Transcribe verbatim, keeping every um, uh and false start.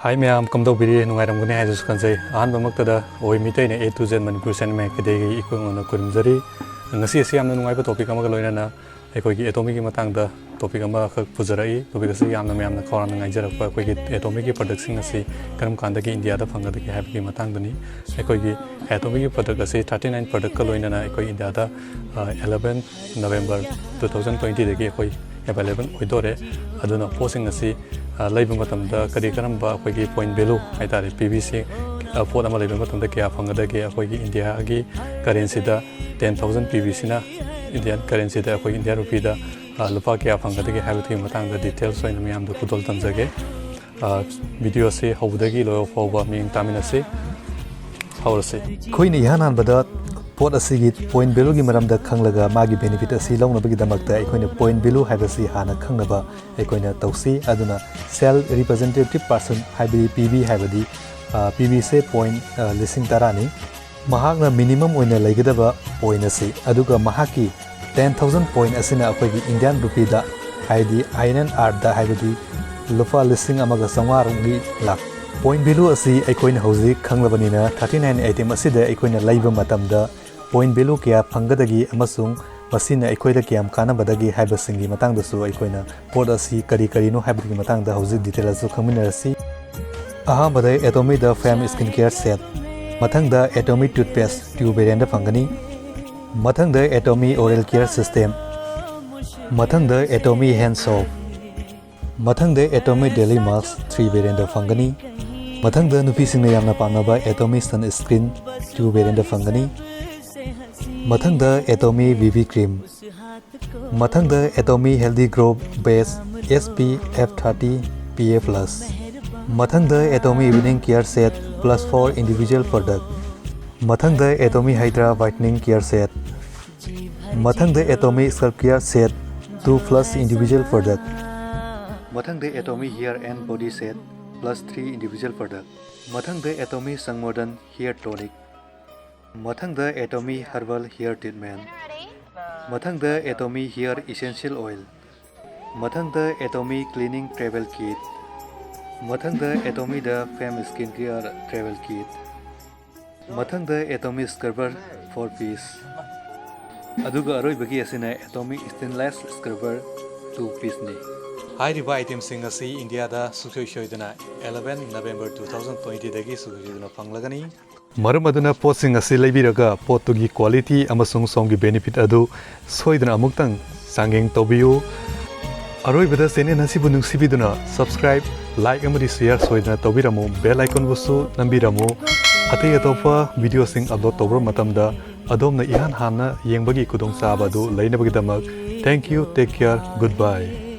ꯍꯥꯏ ꯃꯌꯥꯝ, ꯀꯝꯗꯧꯕꯤꯔꯤ? ꯅꯨꯡꯉꯥꯏꯔꯝꯒꯅꯤ ꯍꯥꯏꯅꯁꯨ ꯈꯟꯖꯩ꯫ ꯑꯍꯥꯟꯕꯃꯛꯇꯗ ꯑꯣꯏ ꯃꯤꯇꯩꯅ A to Z Manipur cinema ꯑꯦꯀꯥꯗꯦꯃꯤꯒꯤ ꯏꯈꯣꯡ ꯑꯣꯏꯅ ꯈꯨꯔꯨꯝꯖꯔꯤ꯫ ꯉꯁꯤ ꯑꯁꯤ ꯌꯥꯝꯅ ꯅꯨꯡꯉꯥꯏꯕ ꯇꯣꯄꯤꯛ ꯑꯃꯒ ꯂꯣꯏꯅꯅ ꯑꯩꯈꯣꯏꯒꯤ ꯑꯦꯇꯣꯃꯤꯒꯤ ꯃꯇꯥꯡꯗ ꯇꯣꯄꯤꯛ ꯑꯃꯈꯛ ꯄꯨꯖꯔꯛꯏ꯫ ꯇꯣꯄꯤꯛ ꯑꯁꯤ ꯌꯥꯝꯅ ꯃꯌꯥꯝꯅ ꯈꯧꯔꯥꯡꯅ ꯉꯥꯏꯖꯔꯛꯄ ꯑꯩꯈꯣꯏꯒꯤ ꯑꯦꯇꯣꯃꯤꯒꯤ ꯄ꯭ꯔꯗꯛꯁꯤꯡ ꯑꯁꯤ ꯀꯔꯝ ꯀꯥꯟꯗꯒꯤ ꯏꯟꯗꯤꯌꯥꯗ ꯐꯪꯒꯗꯒꯦ ꯍꯥꯏꯕꯒꯤ ꯃꯇꯥꯡꯗꯅꯤ꯫ ꯑꯩꯈꯣꯏꯒꯤ ꯑꯦꯇꯣꯃꯤꯒꯤ ꯄ꯭ꯔꯗꯛ ꯑꯁꯤ ꯊꯥꯔꯇꯤ ꯅꯥꯏꯟ ꯄ꯭ꯔꯗꯛꯀ ꯂꯣꯏꯅꯅ ꯑꯩꯈꯣꯏ ꯏꯟꯗꯤꯌꯥꯗ ꯑꯦꯂꯚꯦꯟ ꯅꯕꯦꯝꯕꯔ ꯇꯨ ꯊꯥꯎꯖꯟ ꯇ꯭ꯋꯦꯟꯇꯤꯗꯒꯤ ꯑꯩꯈꯣꯏ ꯑꯦꯚꯥꯏꯂꯦꯕꯜ ꯑꯣꯏꯗꯣꯔꯦ꯫ ꯑꯗꯨꯅ ꯄꯣꯠꯁꯤꯡ ꯑꯁꯤ ꯑ, ꯂꯩꯕ ꯃꯇꯝꯗ ꯀꯔꯤ ꯀꯔꯝꯕ ꯑꯩꯈꯣꯏꯒꯤ ꯄꯣꯏꯟ ꯚꯦꯂꯨ ꯍꯥꯏꯇꯥꯔꯦ, ꯄꯤ ꯚꯤ ꯁꯤ, ꯑ, ꯄꯣꯠ ꯑꯃ ꯂꯩꯕ ꯃꯇꯝꯗ ꯀꯌꯥ ꯐꯪꯒꯗꯒꯦ? ꯑꯩꯈꯣꯏꯒꯤ ꯏꯟꯗꯤꯌꯥꯒꯤ ꯀꯔꯦꯟꯁꯤꯗ ꯇꯦꯟ ꯊꯥꯎꯖꯟ ꯄꯤ ꯚꯤ ꯁꯤꯅ ꯏꯟꯗꯤꯌꯥꯟ ꯀꯔꯦꯟꯁꯤꯗ, ꯑꯩꯈꯣꯏ ꯏꯟꯗꯤꯌꯥꯟ ꯔꯨꯄꯤꯗ, ꯑ, ꯂꯨꯄꯥ ꯀꯌꯥ ꯐꯪꯒꯗꯒꯦ ꯍꯥꯏꯕꯗꯨꯒꯤ ꯃꯇꯥꯡꯗ ꯗꯤꯇꯦꯜꯁ ꯑꯣꯏꯅ ꯃꯌꯥꯝꯗ ꯈꯨꯗꯣꯜ ꯇꯝꯖꯒꯦ꯫ ꯑ, ꯚꯤꯗꯤꯑꯣ ꯑꯁꯤ ꯍꯧꯕꯗꯒꯤ ꯂꯣꯏꯕ ꯐꯥꯎꯕ ꯃꯤꯠꯌꯦꯡ ꯇꯥꯃꯤꯟꯅꯁꯤ꯫ ꯍꯧꯔꯁꯤ꯫ ꯑꯩꯈꯣꯏꯅ ꯏꯍꯥꯟ ꯍꯥꯟꯕꯗ ꯄꯣꯠ ꯑꯁꯤꯒꯤ ꯄꯣꯏꯟ ꯚꯦꯂꯨꯒꯤ ꯃꯔꯝꯗ ꯈꯪꯂꯒ ꯃꯥꯒꯤ ꯕꯦꯅꯤꯐꯤꯠ ꯑꯁꯤ ꯂꯧꯅꯕꯒꯤꯗꯃꯛꯇ ꯑꯩꯈꯣꯏꯅ ꯄꯣꯏꯟ ꯚꯦꯂꯨ ꯍꯥꯏꯕꯁꯤ ꯍꯥꯟꯅ ꯈꯪꯅꯕ ꯑꯩꯈꯣꯏꯅ ꯇꯧꯁꯤ꯫ ꯑꯗꯨꯅ ꯁꯦꯜ ꯔꯤꯄ꯭ꯔꯖꯦꯟꯇꯦꯇꯤꯞ ꯄꯥꯔꯁꯟ, ꯍꯥꯏꯕꯗꯤ ꯄꯤ ꯚꯤ ꯍꯥꯏꯕꯗꯤ, ꯑ, ꯄꯤ ꯚꯤꯁꯦ ꯄꯣꯏꯟ, ꯑ, ꯂꯤꯁꯤꯡ ꯇꯔꯥꯅꯤ꯫ ꯃꯍꯥꯛꯅ ꯃꯤꯅꯤꯃꯝ ꯑꯣꯏꯅ ꯂꯩꯒꯗꯕ ꯄꯣꯏꯟ ꯑꯁꯤ, ꯑꯗꯨꯒ ꯃꯍꯥꯛꯀꯤ ꯇꯦꯟ ꯊꯥꯎꯖꯟ ꯄꯣꯏꯟ ꯑꯁꯤꯅ ꯑꯩꯈꯣꯏꯒꯤ ꯏꯟꯗꯤꯌꯥꯟ ꯔꯨꯄꯤꯗ, ꯍꯥꯏꯗꯤ ꯑꯥꯏ ꯑꯦꯟ ꯑꯥꯔꯗ, ꯍꯥꯏꯕꯗꯤ ꯂꯨꯄꯥ ꯂꯤꯁꯤꯡ ꯑꯃꯒ ꯆꯥꯝꯃꯉꯥ ꯔꯣꯝꯒꯤ ꯂꯥꯛ꯫ ꯄꯣꯏꯟ ꯚꯦꯂꯨ ꯑꯁꯤ ꯑꯩꯈꯣꯏꯅ ꯍꯧꯖꯤꯛ ꯈꯪꯂꯕꯅꯤꯅ, ꯊꯥꯔꯇꯤ ꯅꯥꯏꯟ ꯑꯥꯏꯇꯦꯝ ꯑꯁꯤꯗ ꯑꯩꯈꯣꯏꯅ ꯂꯩꯕ ꯃꯇꯝꯗ ꯄꯣꯏꯟ ꯚꯦꯂꯨ ꯀꯌꯥ ꯐꯪꯒꯗꯒꯦ ꯑꯃꯁꯨꯡ ꯃꯁꯤꯅ ꯑꯩꯈꯣꯏꯗ ꯀꯌꯥꯝ ꯀꯥꯟꯅꯕꯗꯒꯦ ꯍꯥꯏꯕꯁꯤꯡꯒꯤ ꯃꯇꯥꯡꯗꯁꯨ ꯑꯩꯈꯣꯏꯅ ꯄꯣꯠ ꯑꯁꯤ ꯀꯔꯤ ꯀꯔꯤꯅꯣ ꯍꯥꯏꯕꯒꯤ ꯃꯇꯥꯡꯗ ꯍꯧꯖꯤꯛ ꯗꯤꯇꯦꯜꯁꯨ ꯈꯪꯃꯤꯟꯅꯔꯁꯤ꯫ ꯑꯍꯥꯟꯕꯗ ꯑꯦꯇꯣꯃꯤꯗ ꯐꯦꯝ ꯁ꯭ꯀꯤꯟ ꯀꯦꯌꯔ ꯁꯦꯠ, ꯃꯊꯪꯗ ꯑꯦꯇꯣꯃꯤ ꯇꯨꯠꯄꯦꯁ ꯇꯨ ꯚꯦꯔꯤꯌꯦꯟꯗ ꯐꯪꯒꯅꯤ, ꯃꯊꯪꯗ ꯑꯦꯇꯣꯃꯤ ꯑꯣꯔꯦꯜ ꯀꯦꯌꯔ ꯁꯤꯁꯇꯦꯝ, ꯃꯊꯪꯗ ꯑꯦꯇꯣꯃꯤ ꯍꯦꯟ ꯁꯣꯞ, ꯃꯊꯪꯗ ꯑꯦꯇꯣꯃꯤ ꯗꯦꯂꯤ ꯃꯥꯁꯛ ꯊ꯭ꯔꯤ ꯚꯦꯔꯤꯌꯦꯟꯗ ꯐꯪꯒꯅꯤ, ꯃꯊꯪꯗ ꯅꯨꯄꯤꯁꯤꯡꯅ ꯌꯥꯝꯅ ꯄꯥꯝꯅꯕ ꯑꯦꯇꯣꯃꯤ ꯁꯟ ꯁ꯭ꯀ꯭ꯔꯤꯟ ꯇꯨ ꯚꯦꯔꯤꯌꯦꯟꯗ ꯐꯪꯒꯅꯤ, ꯃꯊꯪꯗ ꯑꯦꯇꯣꯃꯤ ꯕꯤ ꯕꯤ ꯀ꯭ꯔꯤꯝ, ꯃꯊꯪꯗ Atomy healthy glow base S P F thirty P A plus, ꯃꯊꯪꯗ Atomy evening care set plus for individual product, ꯃꯊꯪꯗ Atomy hydra whitening care set, ꯃꯊꯪꯗ Atomy self care set two plus individual product, ꯃꯊꯪꯗ Atomy hair and body set plus three individual product, ꯃꯊꯪꯗ Atomy ꯁꯪꯃꯣꯔꯗꯟ ꯍꯤꯌꯔ ꯇꯣꯅꯤꯛ, ꯃꯊꯪꯗ ꯑꯦꯇꯣꯃꯤ herbal ꯍꯤꯌꯔ treatment, ꯃꯊꯪꯗ Atomy ꯍꯤꯌꯔ essential oil, ꯃꯊꯪꯗ ꯑꯦꯇꯣꯃꯤ cleaning travel kit, ꯃꯊꯪꯗ Atomyꯗ Fem Skin Care Travel Kit, ꯃꯊꯪꯗ Atomy Scrubber four piece, ꯑꯗꯨꯒ ꯑꯔꯣꯏꯕꯒꯤ ꯑꯁꯤꯅ Atomy Stainless Scrubber two pieceꯅꯤ꯫ ꯍꯥꯏꯔꯤꯕ itemꯁꯤꯡ ꯑꯁꯤ ꯏꯟꯗꯤꯌꯥꯗ ꯁꯨꯡꯁꯣꯏ ꯁꯣꯏꯗꯅ eleven November two thousand twentyꯗꯒꯤ ꯁꯨꯡꯁꯣꯏ ꯁꯣꯏꯗꯅ ꯐꯪꯂꯒꯅꯤ꯫ ꯃꯔꯝ ꯑꯗꯨꯅ ꯄꯣꯠꯁꯤꯡ ꯑꯁꯤ ꯂꯩꯕꯤꯔꯒ ꯄꯣꯠꯇꯨꯒꯤ quality ꯑꯃꯁꯨꯡ ꯁꯣꯝꯒꯤ benefit ꯑꯗꯨ ꯁꯣꯏꯗꯅ ꯑꯃꯨꯛꯇꯪ ꯆꯥꯡꯌꯦꯡ ꯇꯧꯕꯤꯌꯨ꯫ ꯑꯔꯣꯏꯕꯗ channel ꯑꯁꯤꯕꯨ ꯅꯨꯡꯁꯤꯕꯤꯗꯨꯅ subscribe, like ꯑꯃꯗꯤ share ꯁꯣꯏꯗꯅ ꯇꯧꯕꯤꯔꯝꯃꯨ꯫ Bell iconꯕꯨꯁꯨ ꯅꯝꯕꯤꯔꯝꯃꯨ꯫ ꯑꯇꯩ ꯑꯇꯣꯞꯄ videoꯁꯤꯡ upload ꯇꯧꯕ ꯃꯇꯝꯗ ꯑꯗꯣꯝꯅ ꯏꯍꯥꯟ ꯍꯥꯟꯅ ꯌꯦꯡꯕꯒꯤ ꯈꯨꯗꯣꯡꯆꯥꯕ ꯑꯗꯨ ꯂꯩꯅꯕꯒꯤꯗꯃꯛ꯫ Thank you, take care, goodbye꯫